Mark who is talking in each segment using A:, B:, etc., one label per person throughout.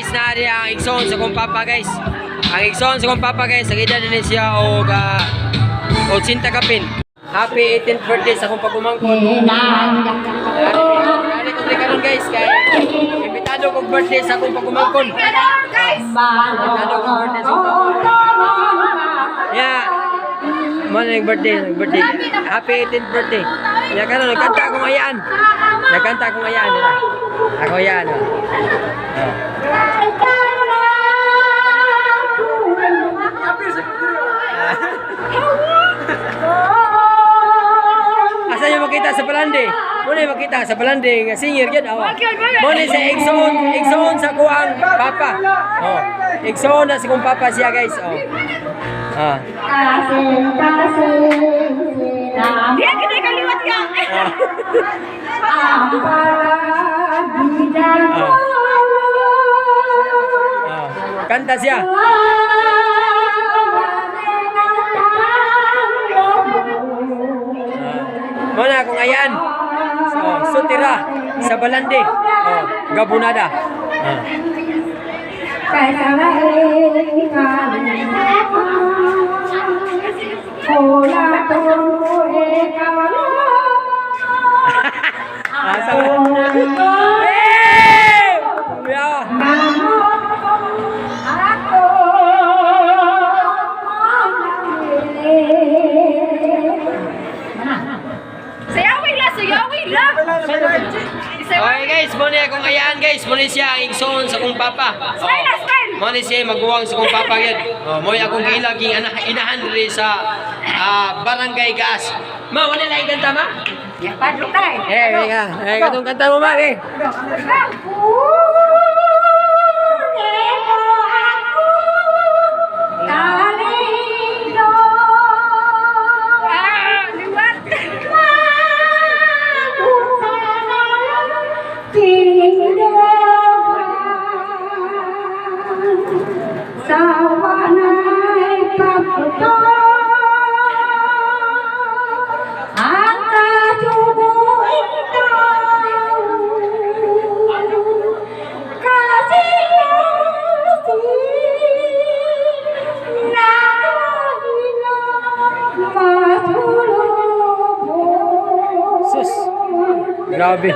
A: Guys, na ang igsoon sa kong papa, guys. Ang igsoon sa kong papa, guys, ang edad ni siya og 80 kapin. Happy 18th birthday sa akong pagumangkon. Ari ko diri karon, guys, kay imbitado kog birthday sa akong pagumangkon. Imbitado kog birthday sa akong pagumangkon. Yeah. Mo na yung birthday, birthday. Happy 18th birthday. Ya karon nagkanta akong ayaan. Nagkanta akong ayaan nila. Ako ayaan. Oh. Oh. Asa niyo makita sa Palande? Mo na makita sa Palande nga singer gyud awa. Mo ni sa igsoon, igsoon sa kuang papa. Oh. Igsoon na sa kong papa siya, guys. Oh. Ah.
B: Diyan kita kaliwat ka.
A: Ah. Ah. Kanta siya. Ah. Mo na akong ayan. Oh, sutira sa Balande. Oh, Gabunada. Ah. Ah, Eh! Yeah.
B: Sayawin la, sayawin la.
A: Okay guys, mo ni akong ayaan, guys. Mo ni siya ang igsoon sa kong papa. Oh.
B: Smile na, smile.
A: Mo ni siya maguwang sa kong papa gyud. Oh, mo ni akong giilaging inahan diri sa Barangay Gaas. Ma, wala lang kanta, ma?
B: Padlo ka eh.
A: Eh, ka. Eh, katong kanta mo, ma, eh.
B: Ah, liwat.
C: Sawanay paputo ang kasubuing tao kasi nakahila matulog.
A: Sus. Grabe.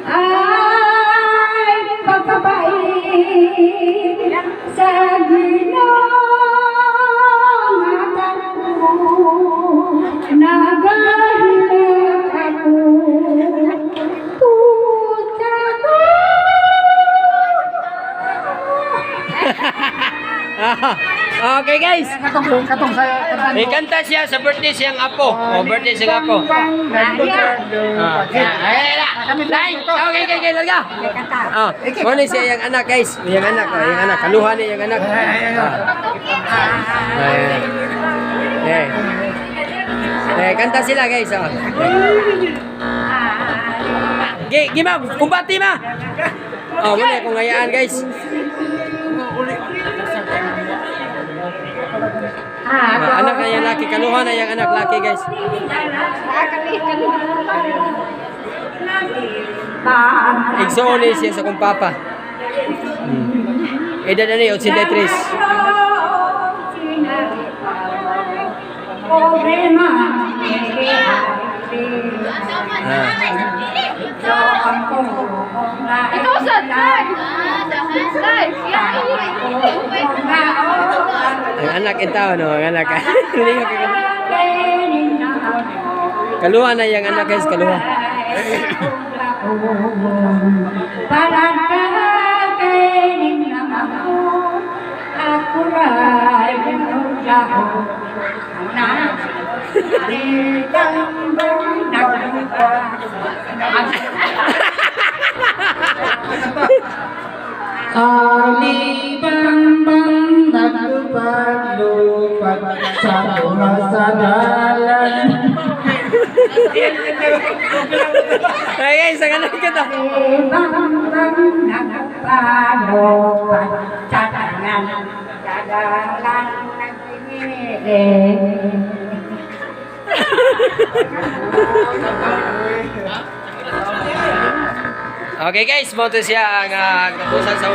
C: Ay pagpapait sa ginangatan ko, nagahilak ako puta ko.
A: Okay guys.
D: Katong katong sa
A: May kanta siya sa birthday siyang apo. Oh, birthday siyang apo. Ah, ay, ay, ay, Line. Okay, larga. Oh, mo ni siya yung anak, guys. Yung anak, oh, yung anak. Kaluhan ni yung anak. Ah. Ay. Eh. Eh, kanta sila, guys. Oh. Gi, gi ma, kumbati ma. Oh, mo na akong hayaan, guys. Ah, anak na yung laki, kaluhan na yung anak laki, guys. Igsoon ni siya sa kong papa. Edad na ni 83. Ah.
B: Ikaw sa live. Live.
A: Ang anak itaw no, ang anak. Lingaw kay Kaluha na yung anak, guys, kaluha.
D: Ali bang bang naglupat-lupat sa buha sa dalan.
A: Ay guys, ang anak kita.
C: Bang bang nagpalopat sa Dalan sa dalan nagpili.
A: Okay guys, mo to siya ang katapusan sa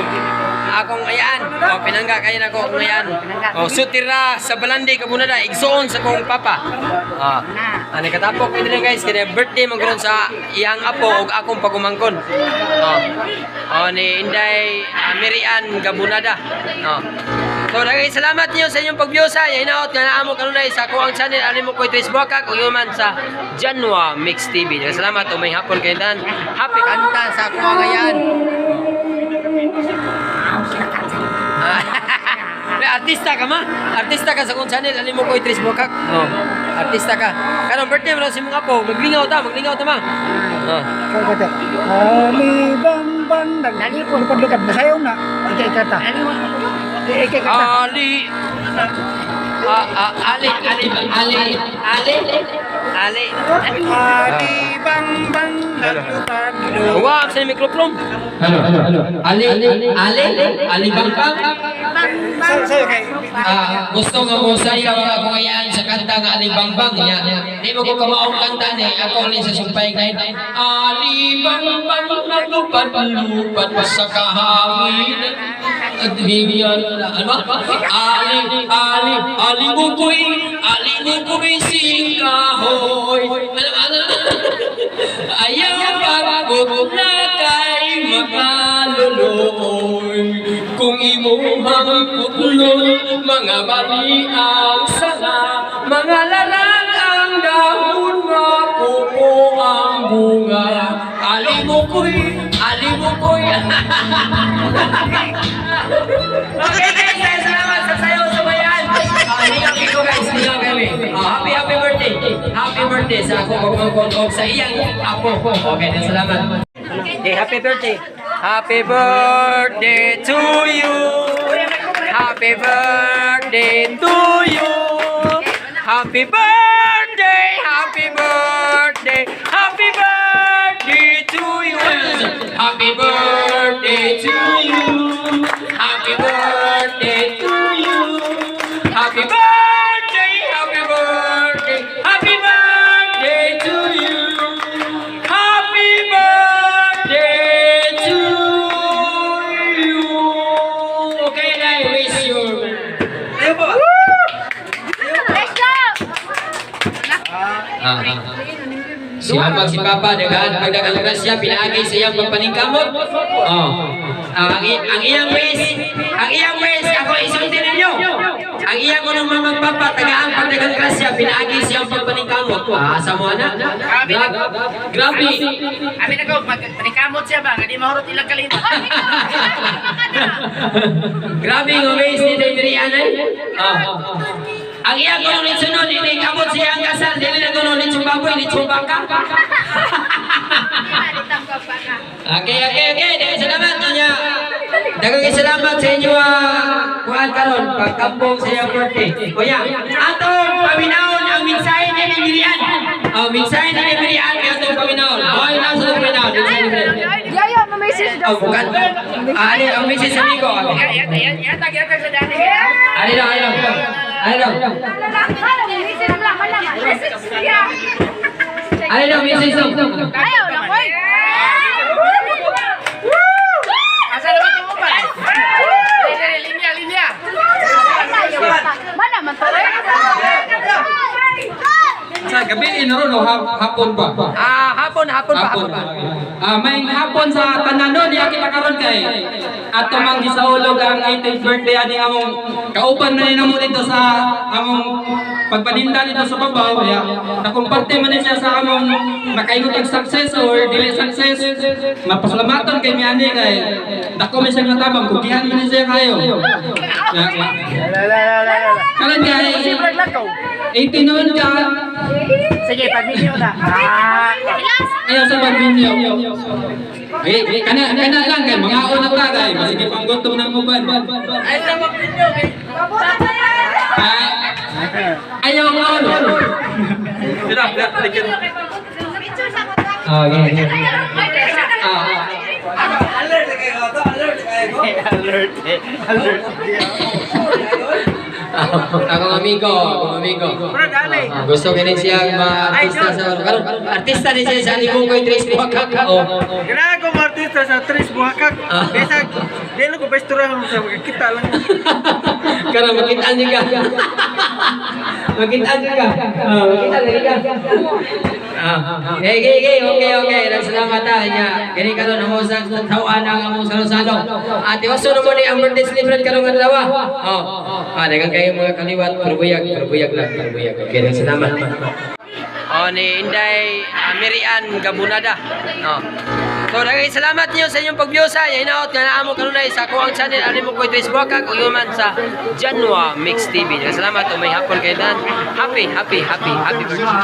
A: akong ayaan. O pinangga kayo na ko akong ayaan. O sutira sa balandi kabunada igsoon sa kong papa. Ah, ani katapok mi diri guys kay birthday man karon sa iyang apo ug akong pagumangkon. O. O ni Inday Mirian Gabunada. O. So daghang salamat niyo sa inyong pag-view sa hinaot nga naamo kanunay sa ako ang channel ali mo koy Tris Buakak ug man sa Janwa Mix TV. Daghang salamat ug may hapon kayo tanan. Happy kanta sa ako ang ayaan. May artista ka ma? Artista ka sa akong channel, alim mo ko Idris Bukak. Oh, artista ka. Karon birthday mo na si mong apo, maglingaw ta ma. Oh.
D: Kau kata, Ali bang bang naglipad-lipad masayaw na. Ikay kata. Ikay kata.
A: Ali Ah, ah, Ali Ali Ali Ali Ali.
D: Ali bang bang naglipad.
A: Wa sa mikroplom. Hello, hello, hello. Ali Ali Ali Bang Bang.
D: Sayo kay
A: Ah, gusto nga mo sayaw nga akong ayaan sa kanta nga Ali Bang Bang niya. Di mo ko kamaong kanta ni ako ni sa sumpay kahit Ali Bang Bang naglupad-lupad sa kahangin at bigyan ano Ali Ali Ali Bukoy Ali Bukoy singkahoy ano ano ayaw pagod na kay makaluluoy kung imuhang putlon mga bali ang sanga mga lalang ang dahon mapupo ang bunga alimukoy alimukoy. Okay guys, salamat sa sayo sa bayan. Lingaw ko guys, lingaw kami. Ah, happy happy birthday. Happy birthday sa ako magmangkon og sa iyang apo. Okay, then salamat. Okay, happy birthday. Happy birthday to you. Happy birthday to you. Happy birthday, happy birthday, happy birthday to you. Happy birthday to you. Happy birthday to you. Happy birthday, happy birthday, happy birthday to you. Happy birthday to you. Okay, I wish you. Ayaw pa ba?
B: Let's go!
A: Ah. Si Mama, si Papa, daghan pagdagang grasya, pinaagi sa iyang pagpaningkamot. Oh. Ang iyang ways, ang iyang ways, ako isulti ninyo. Ang iyang unang mama at papa, tagaan pagdagang grasya, pinaagi sa iyang pagpaningkamot. Ah, sa mo na. Grabe. Grabe.
E: Abi na ko, magpanikamot siya ba? Nga di mahurot ilang kalimot.
A: Grabe nga ways ni Dayrian eh. Oh. Ang iyang unang litsunon, inikamot siya ang kasal, dili na kuno litsong baboy, litsong baka. Okay. Daghang salamat niya. Daghang salamat sa inyo kuan karon pagkampong sa iyang birthday. Kuya, atong paminawon ang mensahe ni Mirian. Oh, mensahe ni Mirian kay atong paminawon. Oh, ina sa paminawon. Mensahe ni Mirian.
B: Yaya, ma-message daw.
A: Oh, bukan. Ah, ano ang message sa amigo?
E: Yatag, yatag sa dati.
A: Ano daw, ano daw? Ano daw?
B: Message lang, malamang. Message siya.
A: Ano daw message daw?
B: Ayaw lang, oy.
E: Asa naman ito mo ba? Linya, linya.
B: Mana man to, oy.
F: Sa gabi ino ron o hapon ba?
A: Ah, hapon, hapon pa, hapon
F: Hapon.
A: pa.
F: Ah, may hapon sa tananon diya kita karon kay ato mang gisaulog ang 18th birthday ani among kauban man namo dito sa among pagpaninda dito sa babaw ya. Nakumparte man ni siya sa among nakaingon og success or dili success. Mapasalamatan kay mi ani kay dako man siya nga tabang kugihan man ni siya kayo. Ya.
D: La la la la la.
F: Karon kay 18 noon ka.
E: Sige, pag-video na. Ah,
F: Ayaw sa pagminyo. Eh, kana kana lang kay mga una ta kay masige pang gutom ng uban.
E: ay sa pag-video.
F: Ah, ayaw nga ulo.
A: Okay. Ah.
E: Alert eh. Alert.
A: Akong amigo, akong amigo.
E: Bro, dali.
A: Ah, gusto kini siya ma-artista sa karon artista ni siya sa Alimukoy Tres Buhakak. Oh.
E: Grabe ko artista sa Tres Buhakak.
A: Ah.
E: Bisag, di lang ko besturahan sa kita lang.
A: Karon makita niya ka. Makita niya ka. Ah, makita niya ka. Ah, okay, okay. Salamat ha. Nya, kini karon amo sa tawaan ang among salo-salo. Ate waso na mo ni ang birthday celebrant karong adlaw. Oh. Ah, daghang kayo mga kaliwat, pero buyag lang, pero buyag. Okay, daghang salamat. Oh, ni Inday Mirian Gabunada. Oh. So, daghang salamat niyo sa inyong pag-view sa hinaot nga naamo kanunay sa kuang channel ani mo koy Tres Buhakak ug man sa Janwa Mix TV. Daghang salamat ug may hapon kay dan. Happy, happy, happy, happy birthday.